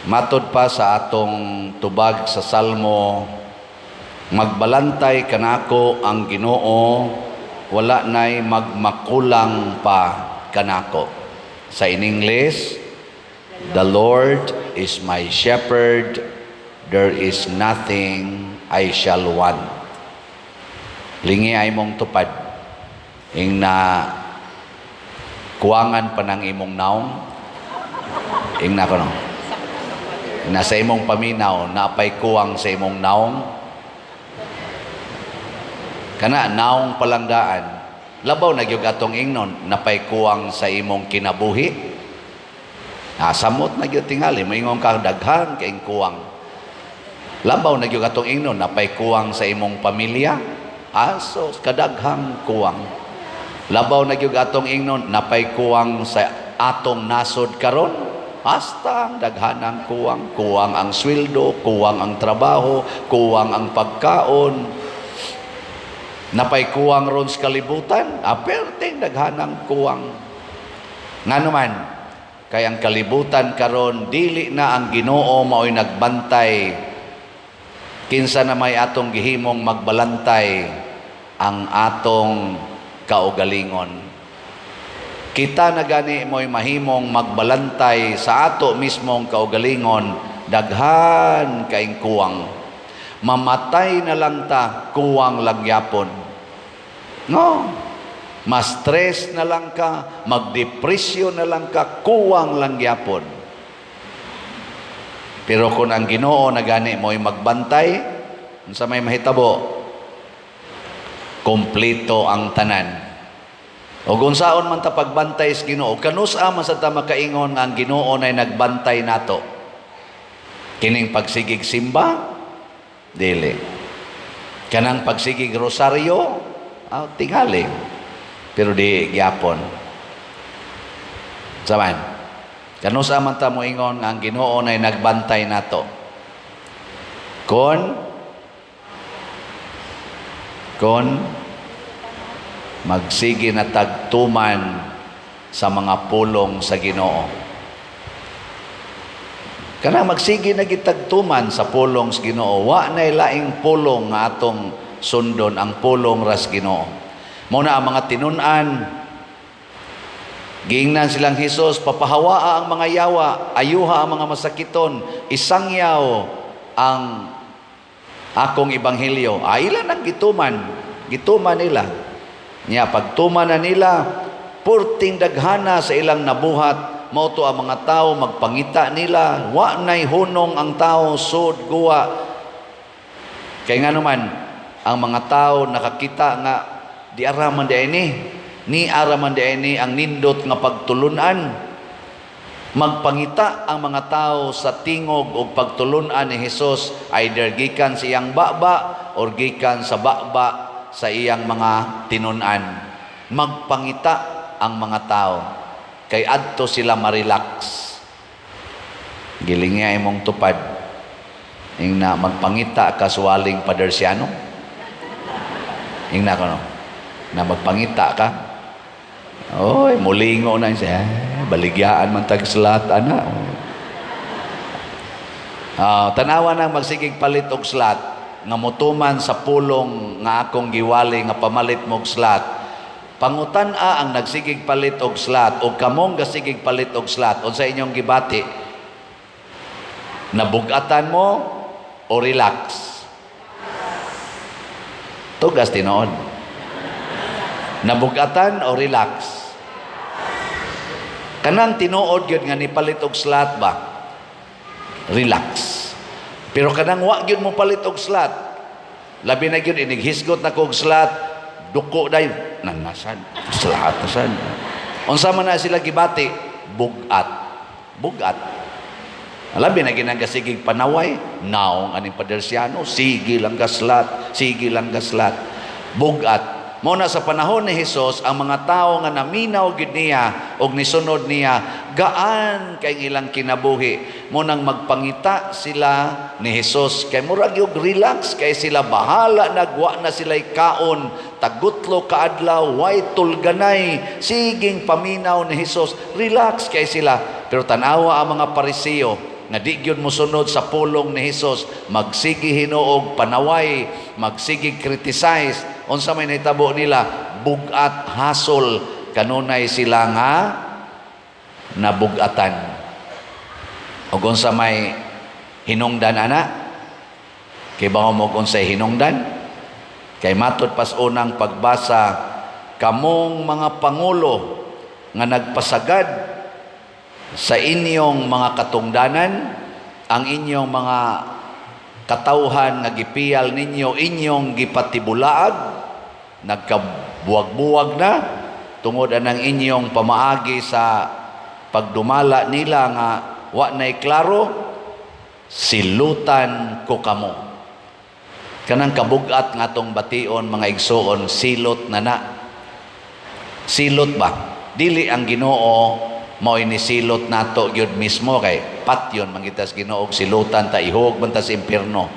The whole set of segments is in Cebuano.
Matod pa sa atong tubag sa Salmo, magbalantay kanako ang Ginoo, wala nay magmakulang pa kanako. Sa in English, "The Lord is my shepherd, there is nothing I shall want." Lingi ay mong tupad. Ing na kuwangan pa ng imong naong. Ing na kono. Na sa imong paminaw, napay kuwang sa imong naong. Kana naong palangdaan. Labaw na gyud atong ingnon, napay kuwang sa imong kinabuhi. Ah, samot na gyud tingali, moingon ka daghan kay kuwang. Labaw na gyud atong ingnon, napay kuwang sa imong pamilya. Aso kadaghang kuwang. Labaw na gyud atong ingnon, napay kuwang sa atong nasod karon. Hasta ang daghanang kuwang, kuwang ang sweldo, kuwang ang trabaho, kuwang ang pagkaon. Napay kuwang ron sa kalibutan, aperting daghanang kuwang. Ngano man, kay ang kalibutan karon dili na ang Ginoo mao'y nagbantay. Kinsa na may atong gihimong magbalantay? Ang atong kaugalingon. Kita na gani mo'y mahimong magbalantay sa ato mismong kaugalingon, daghan kaing kuwang. Mamatay na lang ta, kuwang lang yapon. No? Ma-stress na lang ka, magdepresyon na lang ka, kuwang lang gyapon. Pero kung ang Ginoo na gani mo'y magbantay, unsa may mahitabo? Kompleto ang tanan. O kung saon man ta pagbantay sa Ginoo, kanus-a man sa ta makaingon nga ang Ginoo nay nagbantay nato? Kining pagsigig simba? Dili. Kanang pagsigig rosaryo? Ah, tingali. Pero di gyapon. Saman. Kanus-a man ta moingon nga ang Ginoo nay nagbantay nato? Kon magsige na tagtuman sa mga pulong sa Ginoo. Kana magsige na gitagtuman sa pulong sa Ginoo, wa nay laing pulong nga atong sundon, ang pulong ras Ginoo. Mao na ang mga tinun-an, giingnan silang Hesus, "Papahawaa ang mga yawa, ayuha ang mga masakiton, isangyaw ang akong ebanghelyo." Ay, ilan ang gituman? Gituman nila. Nya pagtuman na nila, purting daghana sa ilang nabuhat, mao to ang mga tao magpangita nila, wa nay hunong ang tao sud guwa. Kay nga naman, ang mga tao nakakita nga di araman di ini, ni araman di ini ang nindot nga pagtulunan. Magpangita ang mga tao sa tingog o pagtulunan ni Hesus, either gikan sa iyang baba or gikan sa baba sa iyang mga tinun-an. Magpangita ang mga tao kay adto sila ma-relax. Giling nga imong tupad. Ing na magpangita ka suwaling Padersiano. Ing na kono. Na magpangita ka. Oy, mulingo na siya. Eh, baligyaan man tag slot ana. Ah, tanawa nang magsigig palit og slot nga motuman sa pulong nga akong giwali nga pamalit mo og slot. Pangutan-a ang nagsigig palit og slot o kamong gasigig palit og slot, unsa inyong gibati? Nabugatan mo o relax? Tugas tinuod. Nabugatan o relax? Kanang tinuod gyud nga nipalit og slot ba? Relax. Pero kanang wa gyud mo palit og slot, labi na gyud inighisgot na kog slot, duko day nanasan, slot nasan. Unsa man na sila gibati? Bugat. Bugat. Labi na ginagasigig panaway, naong aning Padersiano, sige lang gaslat, sige lang gaslat. Bugat. Mao na sa panahon ni Hesus, ang mga tao nga naminaw gid niya og nisunod niya, gaan kay ilang kinabuhi. Mao nang magpangita sila ni Hesus kay murag yung relax kay sila, bahala nagwa na sila'y kaon, tagutlo ka adlaw, way tulganay, siging paminaw ni Hesus, relax kay sila. Pero tanawa ang mga Pariseo, nga di gyud mosunod sa pulong ni Hesus, magsige hinuog panaway, magsige criticize. Unsa may nahitabo nila? Bugat, hasol, kanunay sila nga nabugatan. Ug unsa may hinungdan ana? Kay ba mo unsay hinungdan? Kay matud pas unang pagbasa, kamong mga pangulo nga nagpasagad sa inyong mga katungdanan, ang inyong mga katawhan nga gipiyal ninyo, inyong gipatibulaag, nagkabuwag-buwag na tungod anang inyong pamaagi sa pagdumala nila nga wa na'y klaro, silutan ko kamo. Kanang kabugat nga atong bation, mga igsuon, silot na na. Silot ba? Dili ang Ginoo mao'y nisilot nato gyud mismo, kay patyon man kita sa Ginoo, silutan ta, ihog man ta sa impierno.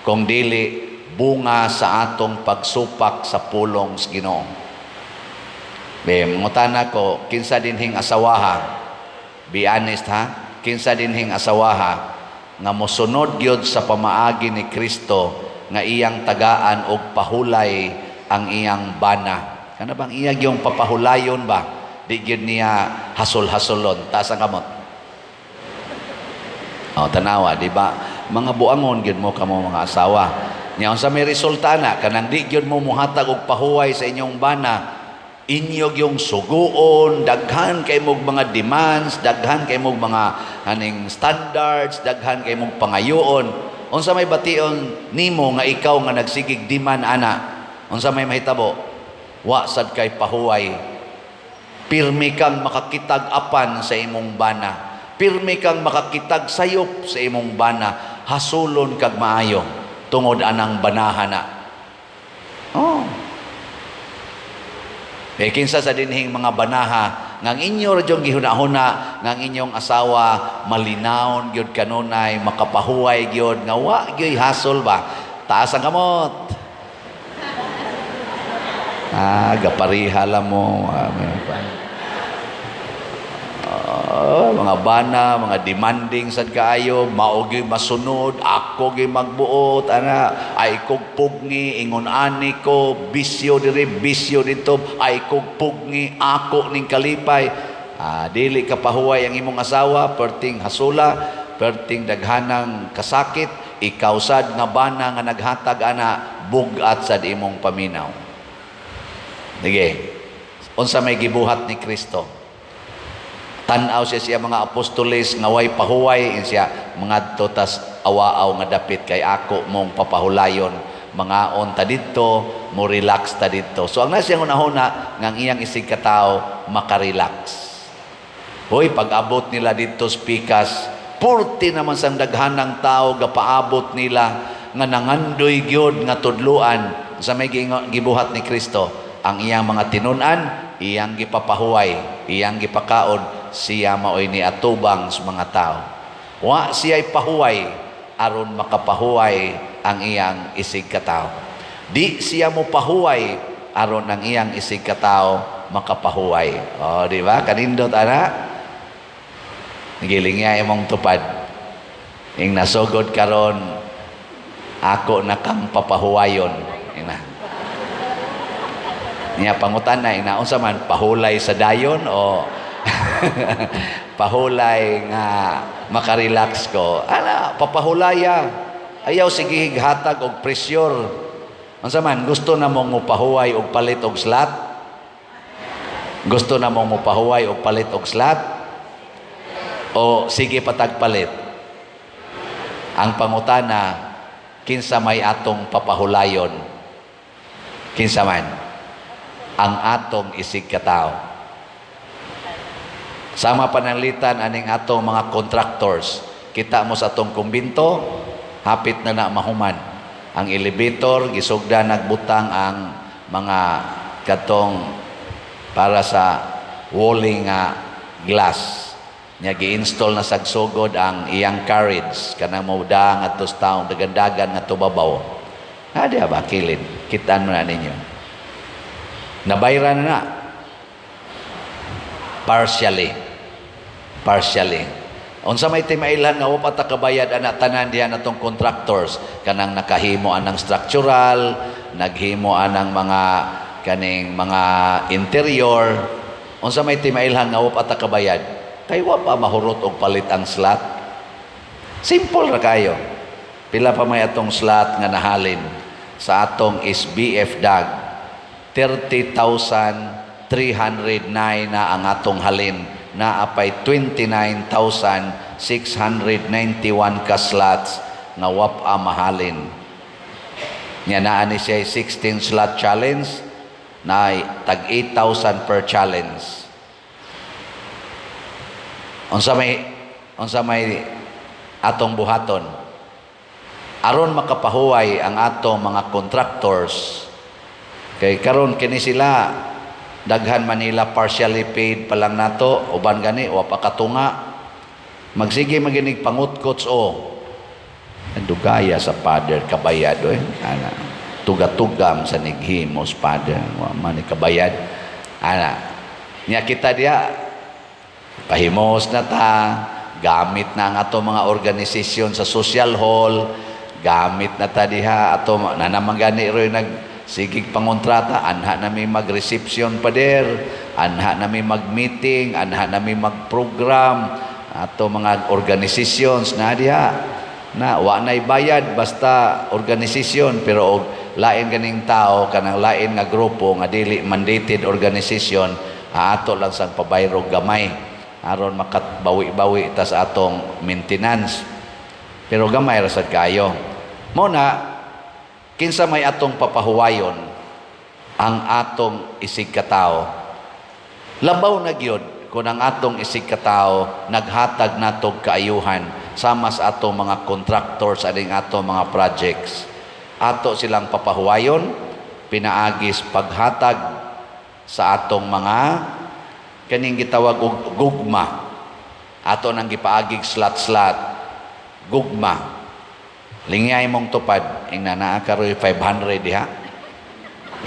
Kung dili bunga sa atong pagsupak sa pulong sa Ginoo. Be, mangutana ko, kinsa dinhing asawaha? Be honest, ha? Kinsa dinhing asawaha nga mosunod gyud sa pamaagi ni Kristo nga iyang tagaan og pahulay ang iyang bana? Kana bang iya gyung papahulayon ba? Di gyud niya hasol-hasolon. Taas ang kamot. Oh, tanawa, di ba? Mga buangon gyud mo kamo mga asawa. Nya unsa may resulta na? Kanang di gyud mo muhatag og pahuway sa inyong bana, inyo yung suguon, daghan kay mog mga demands, daghan kay mog mga aning standards, daghan kay mog pangayoon. Unsa may bation nimo nga ikaw nga nagsigig demand ana? Unsa may mahitabo? Wa sad kay pahuway. Pirmi kang makakitag apan sa imong bana. Pirmi kang makakitag sayop sa imong bana. Hasulon kag maayo tungod anang banaha na. Oh. Eh, kinsa sa dinhing mga banaha ngang inyo ra gyud gihuna-huna ngang inyong asawa malinawon gyud kanunay, makapahuway gyud nga wa gyud hasol ba? Taas ang kamot. Ah, gapariha lang mo. Ah, may pa. Ah, mga bana, mga demanding sad kaayo, mao gyud masunod, ako gyud magbuot, ana, ay kog pugni, ingon ani ko, bisyo diri, bisyo dito, ay kog pugni, ako ning kalipay. Ah, dili ka pahuway ang imong asawa, perting hasula, perting daghanang kasakit, ikaw sad nga bana nga naghatag ana, bugat sad imong paminaw. Sige. Unsa may gibuhat ni Kristo? Tan-aw siya siya mga apostoles nga way pahuway, siya mangadto tas awaaw nga dapit, kay ako mong papahulayon, mangaon ta didto, mo relax ta didto. So ang nasa iyang hunahuna nga ang iyang isig katawo makarelax. Hoy, pag-abot nila didto sa pikas, purti naman sang daghanang tao gapaabot nila nga nangandoy gyud nga tudluan. Sa may gibuhat ni Kristo? Ang iyang mga tinun-an iyang gipapahuway, iyang gipakaon, siya maoy ni atubang sa mga tao. Wa siya'y pahuway aron makapahuway ang iyang isig katawo. Di siya mo pahuway aron ang iyang isig katawo makapahuway. Oh, di ba? Kanindot ana. Giling niya imong tupad. Ing nasugod karon, ako na kang papahuwayon. Ina. Niya pangutan na ina, unsa man, pahulay sa dayon o pahulay nga makarelax ko? Ana, papahulaya. Ayaw sige hatag og pressure. Unsa man, gusto na mong mopahuway og palit og slot? Gusto na mong mopahuway og palit og slot? O sige patagpalit? Ang pangutana, kinsa may atong papahulayon? Kinsa man? Ang atong isig katao. Sama pananglitan aning atong mga contractors. Kita mo sa atong kumbinto, hapit na na mahuman. Ang elevator, gisugda nagbutang ang mga katong para sa walling nga glass. Nya gi-install na sagsugod ang iyang carriage kanang mauda ngadto sa taong dagandagan nga tubabaw. Ha, di ba kilid? Kitaan mo na ninyo. Nabayran na na. Partially. Partially. Unsa may timailhan nga wa pa ta kabayad ana tanan diha natong contractors, kanang nakahimo anang structural, naghimo anang mga kaning mga interior? Unsa may timailhan nga wa pa ta kabayad? Kay wa pa mahurot og palit ang slot. Simple ra kayo. Pila pa may atong slot nga nahalin sa atong SBF DAG? 30,309 na ang atong halin. Naa pay 29,691 ka slots nga wa pa mahalin. Nya naa ni siya 16 slot challenge na tag 8,000 per challenge. Unsa may atong buhaton aron makapahuway ang atong mga contractors? Kay karon kini sila, daghan man nila partially paid pa lang nato, uban gani wa pa katunga. Magsige maginig pangutkots o dugaya sa father kabayad oy, ana. Tugatugam sa nighimos, father, wa man ni kabayad ana. Nya kita diha, pahimos na ta, gamit na ang ato mga organisasyon sa social hall, gamit na ta diha ato na naman gani roy nag sigig pangontrata, anha na mi mag-reception, pader, anha na mi mag-meeting, anha na mi mag-program ato mga organizations na diha na wa na'y bayad basta organisasyon. Pero og lain ganing tao, kanang lain nga grupo nga dili mandated organization, ato lang sang pabayrog gamay aron makabawi-bawi ta sa atong maintenance, pero gamay ra sad kayo. Mo na kinsa may atong papahuwayon ang atong isig katao? Labaw na gyud kung ang atong isig katao naghatag natog kaayuhan sama sa atong mga contractors aning atong mga projects. Ato silang papahuwayon pinaagis paghatag sa atong mga kaning gitawag og gugma. Ato nang gipaagig slot-slot gugma. Lingyay mong tupad, ingna naa karoy 500 diha.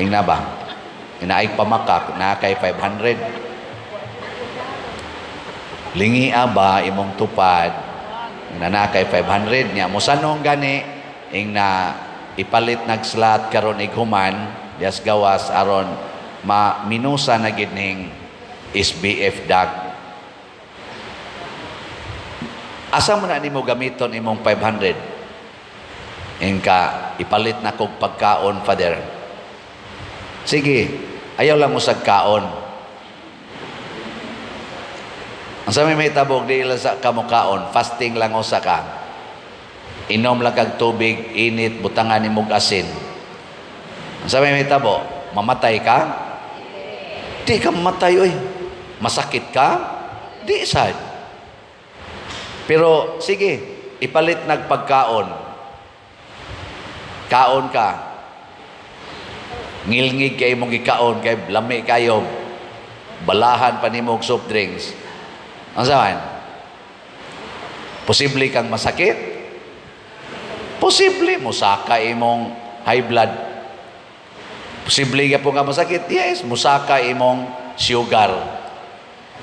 Ingna ba? Inaay pamakak, naa kay 500. Lingia ba imong tupad? Ingna naa kay 500 niya. Musanong gani, ingna ipalit nag slot karon ighuman, dias gawas aron ma minusa na gid ning SBF DAG. Asa mo na nimo gamiton imong 500? Ingka, "Ipalit na kog pagkaon, Father." Sige, ayaw lang mo sa kaon. Ang sa may mahitabo, di lang sa kamukaon, fasting lang usa ka. Inom lang kag tubig, init, butangan ni mog asin. Ang sa may mahitabo, mamatay ka? Di ka mamatay, oy. Masakit ka? Di sad. Pero sige, ipalit nagpagkaon. Kaon ka. Ngilngig kay imong gikaon kay lami kayo. Balahan pa nimo og soft drinks. Ang saman? Posible kang masakit? Posible musaka imong high blood. Posible ka po nga masakit? Yes, musaka imong sugar.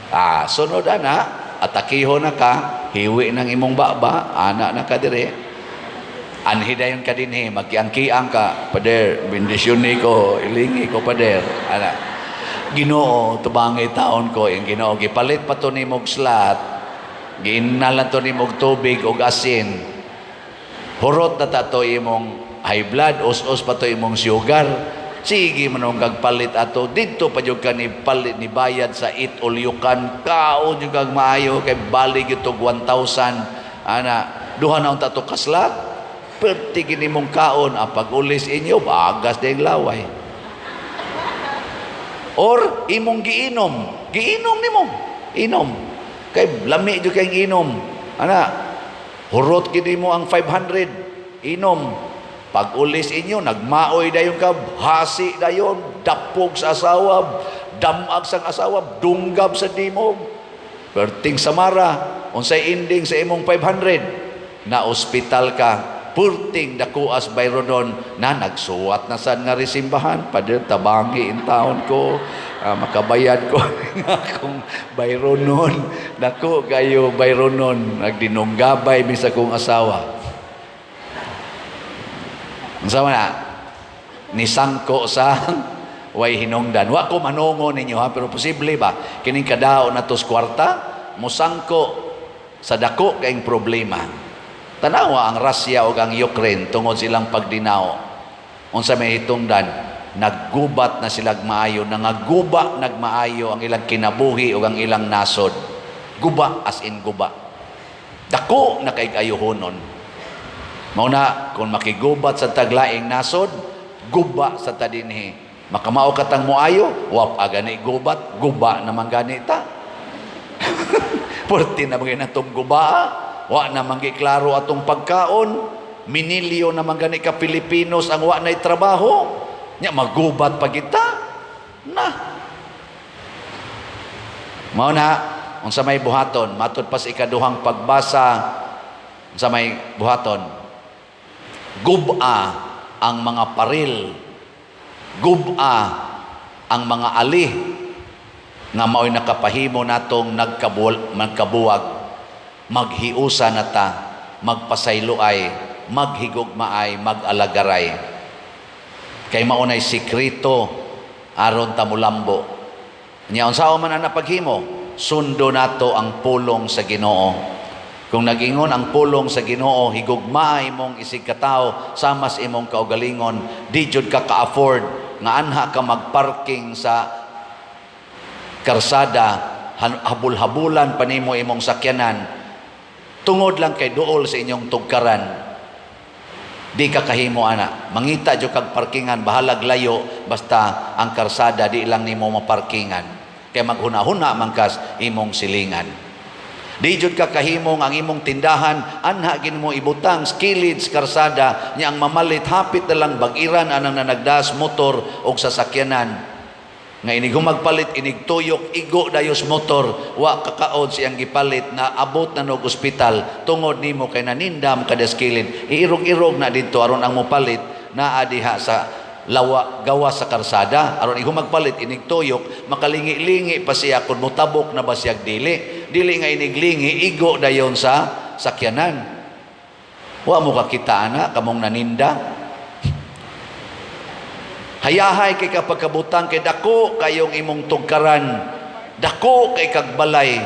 Ah, sunod ana, atakiho na ka, hiwi ng imong baba, ana na ka dire. Anhi dayon ka dinhi, magkiang-kiang ka, "Pader, bendisyon ni ko, ilingi ko, pader." Ana. "Ginoo, tubangi taon ko," yung Ginoo, gipalit pa to nimo og slot, giinalan to nimo og tubig og asin. Hurot na ta to imong high blood, us-us pa to imong sugar. Sige man ang kagpalit ato didto pa jud ka ni palit ni bayad sa eat all you can, kaon jud kag maayo kay bali gyud tog 1,000 ana, duha na unta to ka slot. Perti gini mong kaon, ang pag-ulis inyo, bagas ding laway. Or imong giinom, giinom nimo, inom. Kay lami jud kay inom. Ana, hurot gid mo ang 500, inom. Pag ulis inyo, nagmaoy dayon ka, hasi dayon, dapog sa asawa, damag sa asawa, dunggab sa dimog. Perting samara, unsay ending sa imong 500? Na ospital ka. Purting dakuas bayronon na nagsuwat na sad nga risimbahan. Padre, tabangi in taon ko. Ah, makabayad ko akong bayronon. Dako kayo bayronon. Nagdinunggabay mi sa kong asawa. Unsa man na? Nisangko sa way hinungdan. Wa ko manungo ninyo ha, pero posible ba? Kining kadao na tos kwarta, musangko sa dako kaing problema. Tanawa ang Russia ug ang Ukraine tungod silang pagdinao. Unsa may hitungdan? Naggubat na sila maayo, nangaguba nagmaayo ang ilang kinabuhi ug ang ilang nasod. Guba as in guba. Dako na kay ayuhonon. Mao na kung makigubat sa taglaing nasod, guba sa ta dinhi. Makamao katang moayo, wap agani gubat, guba naman gani ta. Purti na mga natong guba, wa na man klaro atong pagkaon, minilyo naman gani ka Pilipinos ang wa na'y trabaho, nya magubat pa kita. Na. Mao na unsa may buhaton, matud pa sa ikaduhang pagbasa, unsa may buhaton? Guba ang mga paril, guba ang mga ali nga mao'y nakapahimo natong nagkabuwag. Maghiusa na ta, magpasayloay, maghigugmaay, mag-alagaray. Kay maunay sikreto aron ta mulambo. Nya unsa man ana paghimo, sundo nato ang pulong sa Ginoo. Kung nagingon ang pulong sa Ginoo, higugmaa imong isig katawo sama sa imong kaugalingon, di jud ka ka-afford nga anha ka magparking sa karsada, habul-habulan pa nimo imong sakyanan tungod lang kay duol sa inyong tugkaran. Di ka kahimo ana. Mangita jud kag parkingan, bahalag layo, basta ang karsada di lang nimo maparkingan, kay maghuna-huna man kas imong silingan. Di jud ka kahimong ang imong tindahan anha gin mo ibutang sa kilid sa karsada, nya ang mamalit hapit na lang bag-iran anang nanagdas motor og sasakyanan nga inig humagpalit, inig tuyok, igo dayos motor, wa kakaod siyang gipalit na abot na nog ospital tungod nimo kay nanindam kada kilid. Iirog-irog na didto aron ang mopalit naa diha sa lawa gawa sa karsada, aron igo magpalit, inig tuyok, makalingi-lingi pa siya kung motabok na ba siyag dili. Dili nga iniglingi, igo dayon sa sakyanan. Wa mo kakita ana kamong naninda. Hayahay kay kapag kabutang kay dako kayong imong tugkaran, dako kay kagbalay,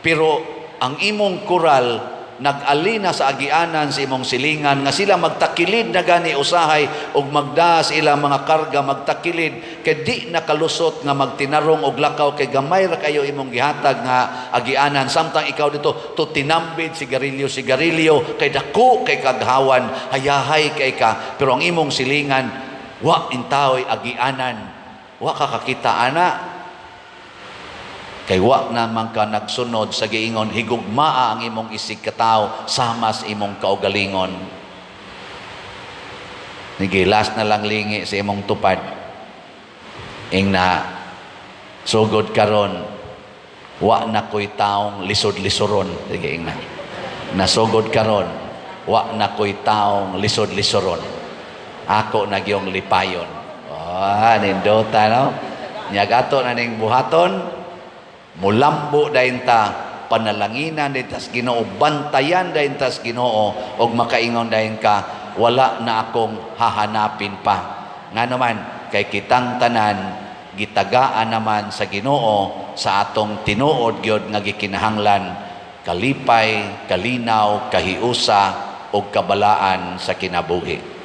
pero ang imong kural nag-alina sa agianan sa imong silingan nga sila magtakilid na gani usahay og magdas ilang mga karga, magtakilid kay di nakalusot nga magtinarong og lakaw kay gamay ra kayo imong gihatag nga agianan, samtang ikaw dito to tinambid sigarilyo sigarilyo kay dako kay kaghawan. Hayahay kay ka, pero ang imong silingan wa intaoy agianan. Wa ka kakita ana kay wa naman ka nagsunod sa giingon, higugmaa ang imong isig katawo sama sa imong kaugalingon. Nigilas na lang lingi sa imong tupad ing na sugod karon, wa na ko'y taong lisod-lisoron. Sige, ing na nasugod karon, wa na ko'y taong lisod-lisoron, ako na gyung lipayon. Ah, nindota no. Nyag ato na ning buhaton, mulambo dayon ta, panalanginan dayon tas Ginoo, bantayan dayon tas Ginoo og makaingon dayon ka, wala na akong hahanapin pa. Nga naman kay kitang tanan gitagaan naman sa Ginoo sa atong tinuod gyud nga gikinahanglan: kalipay, kalinaw, kahiusa ug kabalaan sa kinabuhi.